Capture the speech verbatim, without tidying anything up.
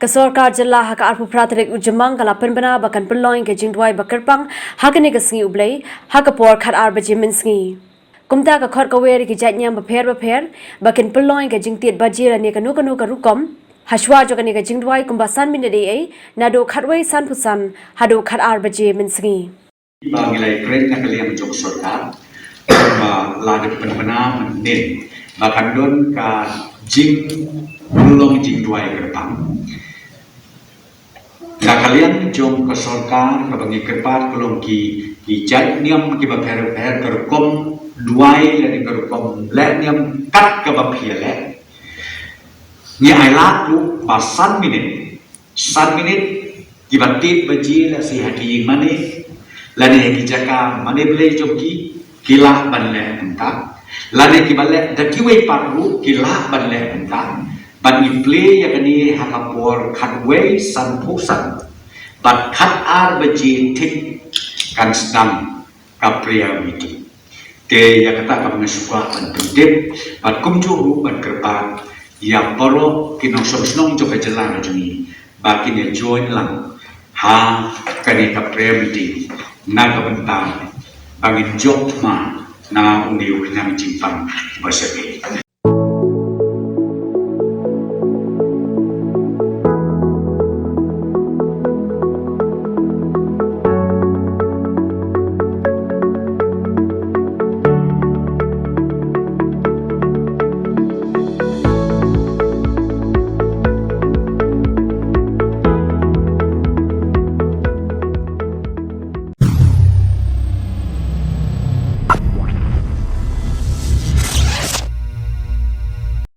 Ka sorkar jylla ha ka arphew phra tarik u Jymmang ka la pynbna ba kan pynlong ïa ka jingduwai ba kyrpang ha kane ka sngi U Blei ha ka por khatar baje mynsngi. Kumta ka khot ka wer ïa ki jait niam bapher bapher ba kin pynlong ïa ka jingtied baje lane kano kano ka rukom hashwa jong kane ka jingduwai kumba san minit eiei naduh khatwei sanphew san haduh khatar baje mynsngi. Ba ngi la ïakren na ka liang jong sorkar ba la dep pynbna mynnin ba kan don ka jingpynlong jingduwai kyrpang. Na ka liang jong ka sorkar kaba ngi kyrpad ka long ki ki jait niam kiba pher pher, ka rukom duwai lane ka rukom leh niam kat kaba phi ïaleh. Ngi ailad ruh ba san minit, san minit kiba tied baje lehse ha ki ïing mane lane ha ki jaka mane blei jong ki, ki lah ban leh kumta. Lane kiba leh da kiwei pat ruh ki lah ban leh kumta. Bad ngi plie ïa kane ha ka por khatwei sanphew san bad khatar baje thik kan sdang ka prayer meeting. Te ïa kata kaba nga shu kwah ban pyntip bad kumjuh ruh ban kyrpad ïa baroh ki nongshong shnong jong ka jylla ka jong ngi ba kin ïa join lang ha kane ka prayer meeting na ka bynta ba ngin jop thma na une u khynnah jingpang ba shyrkhei.